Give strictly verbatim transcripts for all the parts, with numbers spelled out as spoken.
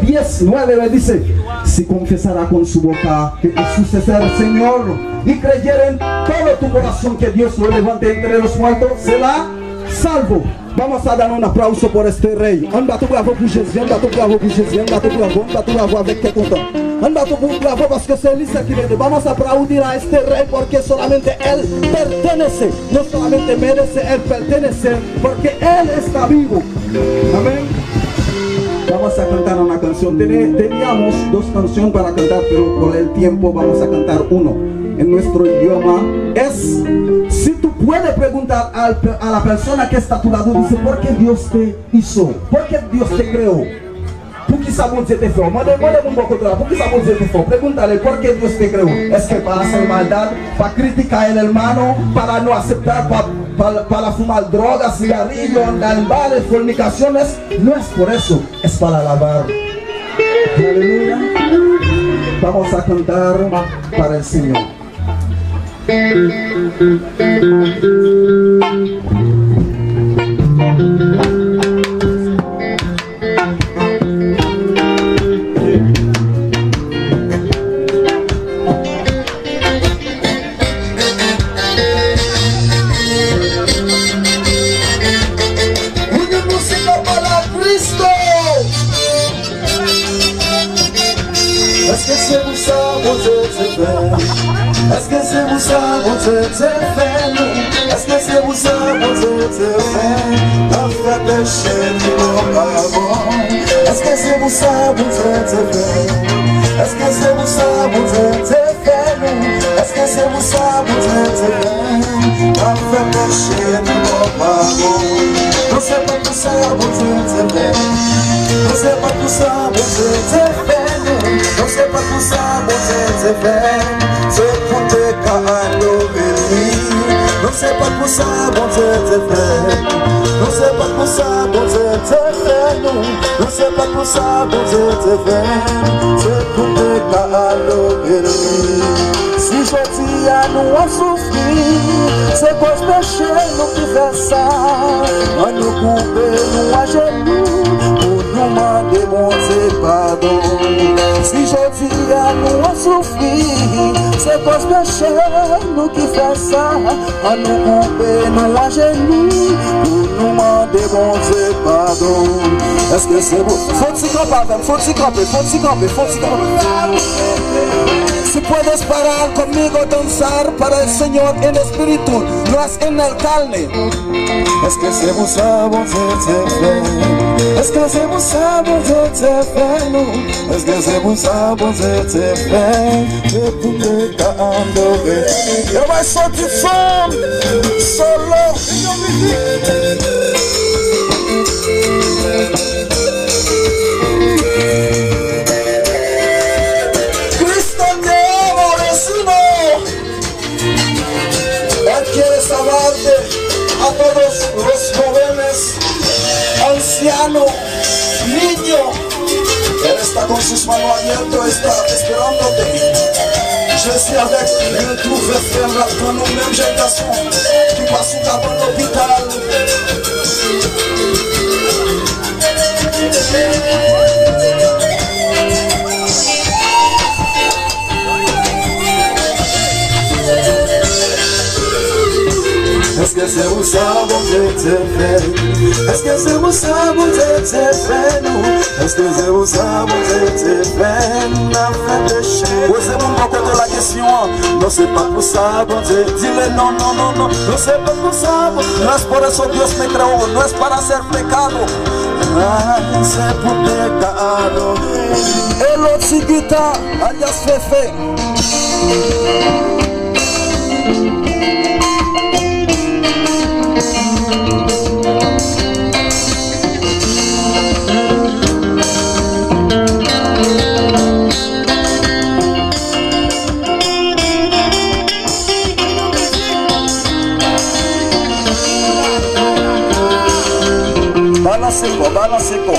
Diez nueve dice, si confesara con su boca que Jesús es el Señor y creyere en todo tu corazón que Dios lo levantó entre los muertos, será salvo. Vamos a dar un aplauso por este rey. Ann bat yon bravo pou Jezi, ann bat yon bravo pou Jezi, ann bat yon bravo, ann bat yon bravo avèk kè kontan. Ann bat yon bravo paske se li sèl ki mèt. Vamos a aplaudir a este rey porque solamente él pertenece. No solamente merece, él pertenece porque él está vivo. Amén. Vamos a cantar una canción. Tene- teníamos dos canciones para cantar, pero por el tiempo vamos a cantar uno en nuestro idioma. Es, si tú puedes preguntar al pe- a la persona que está a tu lado, dice, ¿por qué Dios te hizo? ¿Por qué Dios te creó? Poukisa Bondye te fè w? Mande, mande moun bò kote w la, poukisa Bondye te fè w? Pregunta-le, ¿por qué Dios te creó? Èske para hacer maldad, para criticar el hermano, para no aceptar, pa, pa, para fumar droga, cigarrillo, andar en bares, fornicaciones? No es por eso, es para alabar. Aleluya. Vamos a cantar para el Señor. Une música para Cristo. Èske se pou sa Bondye te fè? Èske se pou sa Bondye te fè nou? Èske se pou sa Bondye te fè? N ap fè peche nou pa bon. Èske se pou sa Bondye te fè? Èske se pou sa Bondye te fè nou? Èske se pou sa Bondye te fè? N ap fè peche nou pa bon. Non, se pa pou sa Bondye te fè. Non, se pa pou sa Bondye te fè nou. Non, se pa pou sa Bondye te fè. Se pou te ka adore li. Non, se pa pou sa Bondye te fè. Non, se pa pou sa Bondye te fè nou. Non, se pa pou sa Bondye te fè. Se pou te ka adore li. Si jodi a nou ap soufri, se kòz peche nou ki fè sa. Ann nou koupe nou ajenou pou nou mande Bondye padon. Si jodi a nou ap soufri, se kòz peche nou ki fè sa. Ann nou koupe nou ajenou pou nou mande Bondye padon. Èske se pou... Fò ti kanpe avè m, fò ti kanpe, fò ti kanpe, fò ti kanpe. Si puedes parar conmigo, danzar para el Señor en espíritu, no es en el carne. Èske se pou sa Bondye te fè? Èske se pou sa Bondye te fè nou? Èske se pou sa Bondye te fè? Se pou te ka adore. Yo bay soti fanm solo. Cristo te amo, vecino. Él quiere salvarte a todos los jóvenes, ancianos, niños. Él está con sus manos abiertas, está esperándote. Jezi avèk retwouve frè l, l ap tann ou menm jèn gason ki pa sou kabann lopital. Èske se pou sa Bondye te fè? Èske se pou sa Bondye te fè nou? Èske se pou sa Bondye te fè n ap fè peche? Poze moun bò kote w la kesyon an. Non, se pa pou sa Bondye. Di le non, non, non, non. Non, se pa pou sa Bondye. No es por eso Dios me creó, no es para hacer pecado. Ah, se pou te ka adore. Elo Ti Gita, alias Fefe. Balanse kò, balanse kò.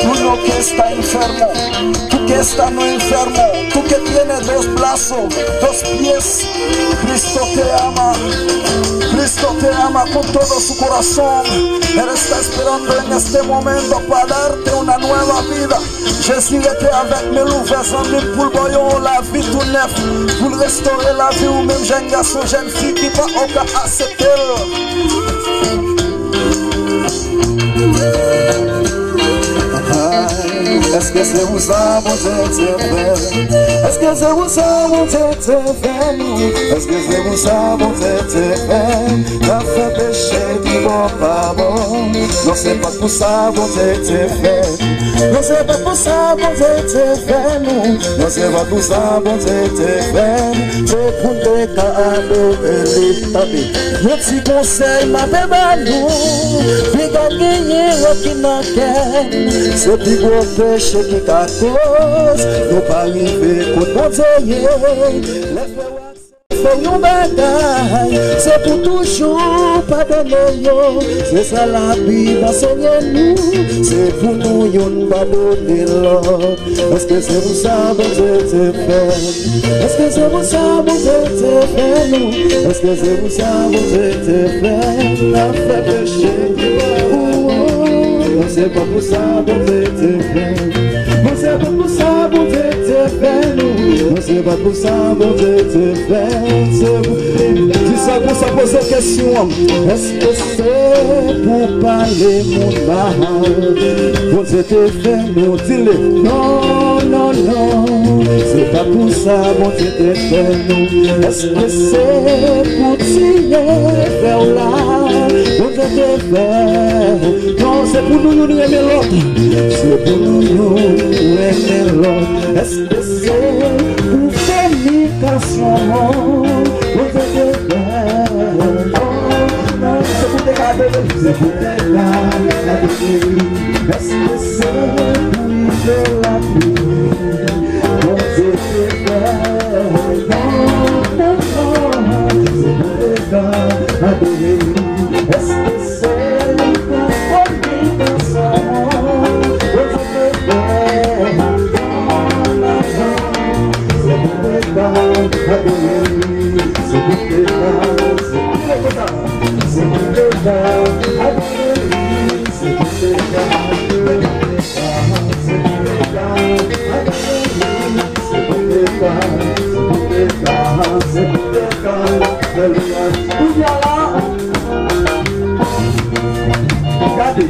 Tú no que está enfermo, tú que Está no inferno, tú que tienes dos brazos, dos pies. Cristo te ama, Cristo te ama con todo su corazón. Él está esperando en este momento para darte una nueva vida. Jezi rete avèk men l ouvè, zanmi m, pou l ba w yon lavi tou nèf, pou l restore lavi w, menm jèn gason, jèn fi ki pa ankò aksepte l. Èske se pou sa Bondye te fè? Èske se pou sa Bondye te fè nou? Èske se pou sa Bondye te fè n ap fè peche pi bon pa bon? Non, se pa t pou sa Bondye te fè n. Non, se pa t pou sa Bondye te fè nou. Non, se pa t pou sa Bondye te fè n. Se pou n te ka adore li. Tande. Yon ti konsèy m ape ba nou, piga genyen wòt ki nan kè n, se pi gwo peche ki ka koz nou pa rive kot Bondye ye. Lè frè w ak sè w fè w yon bagay, se pou toujou padone yo. Se sa Labib ansenye nou, se pou nou youn padone lòt. Èske se pou sa Bondye te fè n? Èske se pou sa Bondye te fè nou? Èske se pou sa Bondye te fè n ap fè peche? Ou, ou, non, se pa pou sa Bondye te fè n. Non, se pa pou sa Bondye te fè nou. Non, se pa pou sa Bondye te fè n. Se pou, di sa konsa, poze kesyon an. Èske se pou pale moun mal Bondye te fè nou? Di li. Non, non, non, se pa pou sa Bondye te fè nou. Èske se pou tiye frè w la Bondye te fè? Non, se pou nou youn renmen lòt. Se pou nou youn renmen lòt. Èske se pou fònikasyon Bondye te fè? Non, non, se pou te ka adore l. Se pou te ka adore li. Èske se pou idolatri Bondye te fè? Non, non, non, se pou te ka adore li. Èske se pou fònikasyon Bondye te fè? Non, non, non, se pou te ka adore li. Se pou te ka, se pou te ka, se pou te ka adore li. Se pou te ka, se pou te ka, se pou te ka adore li. Se pou te ka, se pou te ka, se pou te ka, se pou te ka fè lwayaj. Kounye a la, gade.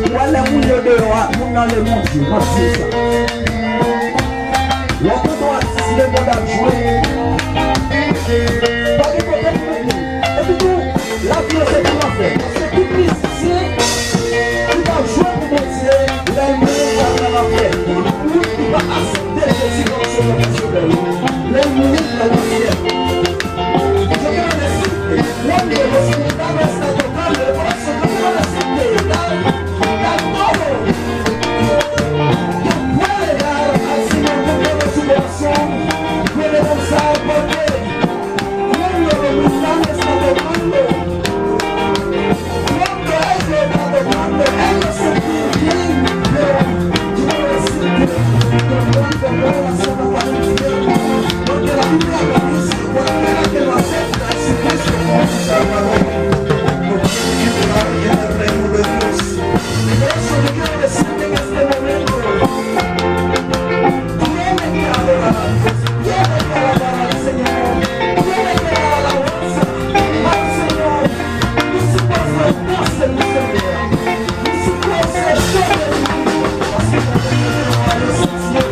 Ou wè lè moun yo deyò a, moun nan le Bondye, m ap di w sa. Lè tonton atis lemonn ap jwe, pa gen kote pou mete. Epi tou, lavi yo se pou lanfè. Paske tout mizisyen ki pa jwe pou Bondye, lè l mouri, l al nan lanfè. Tout moun ki pa aksepte Jezi kòm Sovè pèsonèl, lè l mouri, l al nan syèl. Yo te mande si Juan Diego si estaba esta tocando el corazón, yo te mande si te está, está todo. Yo puedo dar al Señor con todo su corazón, puede danzar porque Juan Diego no está, está tocando. Cuando él lo está tocando, él lo siente bien, pero yo quiero decirte que Juan Diego no la se va para el infierno, porque la Biblia lo dice. Cualquiera que lo acepta a Jesucristo como su Salvador, lo tiene que entrar en el reino de Dios. Por eso yo quiero decirte en este momento, tiene que adorar a Dios, tiene que alabar al Señor, tiene que dar alabanza al Señor. Tú sí puedes levantarse, mi Señor. Tú sí puedes ser todo el mundo. Así que te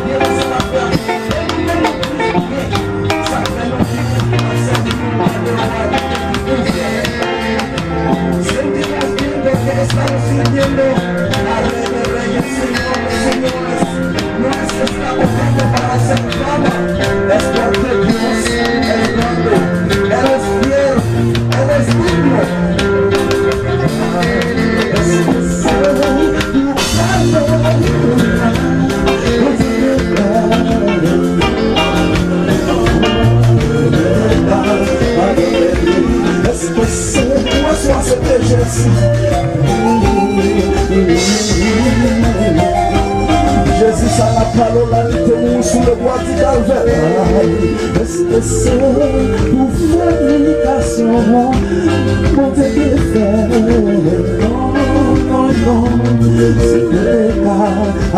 quiero agradecer. Sentimos bien de que estamos sirviendo al Rey de Reyes, Señor de Señores. No es que está tocando para hacer fama, es porque Dios es grande, Él es fiel, Él es digno. Èske se pou aswè se te Jezi? Palo la, li te mouri sou le bwa di Kalvè. Èske se pou fònikasyon an Bondye te fè? Non, non, non. Se pou te ka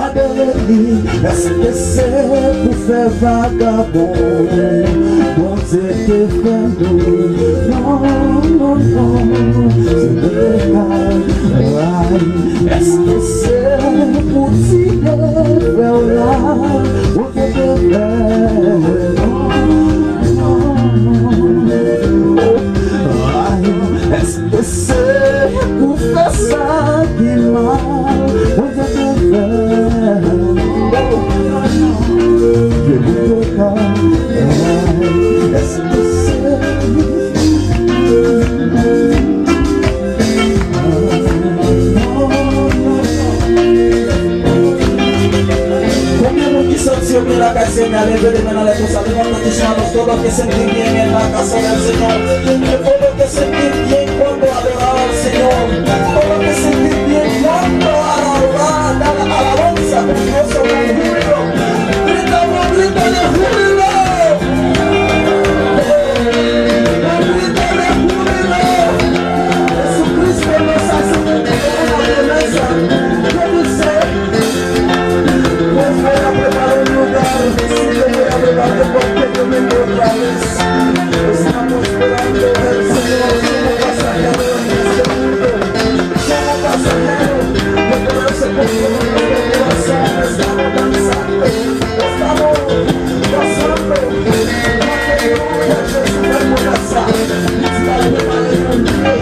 adore li. Èske se pou fè vagabon Bondye te fè nou? Non, non, non. Se pou te ka. Èske se pou ti frè w la Bondye te fè? Ay, èske se pou fè sa ki mal Bondye te fè? Bondye te fè. Ay, èske se Konbyen moun ki santi yo byen lakay Senyè a? Leve de men anlè konsa, leve anlè konsa, todo lo que sentí bien en la casa del Señor. Todo lo que sentí bien cuando adoraba al Señor. Todo lo que sentí bien cuando alababa, daba alabanza con gozo, con júbilo. Gritamos, grita de júbilo. Grita de júbilo. Jesucristo nos hace una promesa. Yo no sé. Pues voy a preparar un lugar, sí, yo voy a preparar porque yo vengo otra vez. Estamos esperando al Señor como pasajero en este mundo, como pasajero, yo por eso con todo mi corazón estamos danzando, estamos gozando, porque gloria a Jesús, vamos a danzar. Estamos preparando un rey.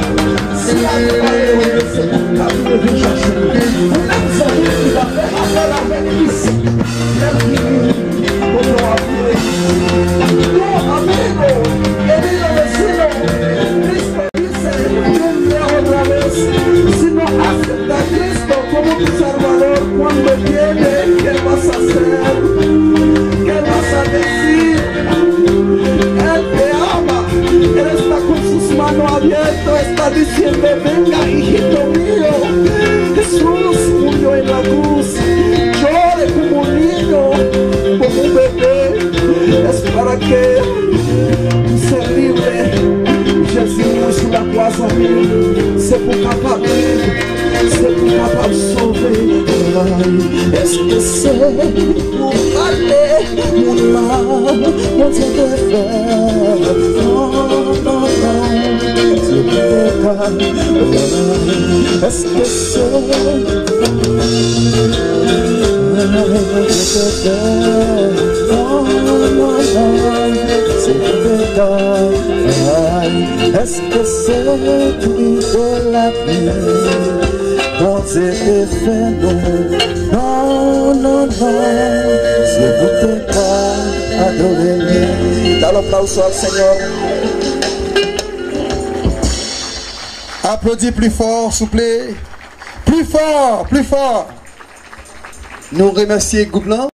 Si la nou pale yo, se pou nou ka vin chache nou. Pou lèzòm ki va fè apèl avèk li, se lè l vini, kote w ap vini. Tu amigo, querido vecino, Cristo dice, ven otra vez. Si no acepta a Cristo como tu Salvador, cuando viene, ¿qué vas a hacer? ¿Qué vas a decir? Él te ama, Él está con sus manos abiertas, está diciendo, venga, hijito mío. Jesús murió en la cruz, llore como un niño, como un bebé. Es para que tú seas libre. Jezi mouri sou lakwa, zanmi, se pou w kapab viv. Se pou kapab sove. Ay, èske se pou pale moun mal Bondye te fè? Non, non, non. Se pou te ka. Ay, èske se Bondye te fè? Non, non, non. Se pou te ka. Ay, èske se pli de lavi Bondye te fè nou? Non, non, non. Se pou te ka adore li. Talon la ou swa, Senyè. Aplodi pli fò, souple. Pli fò, pli fò. Nou remèsye gwoup lan.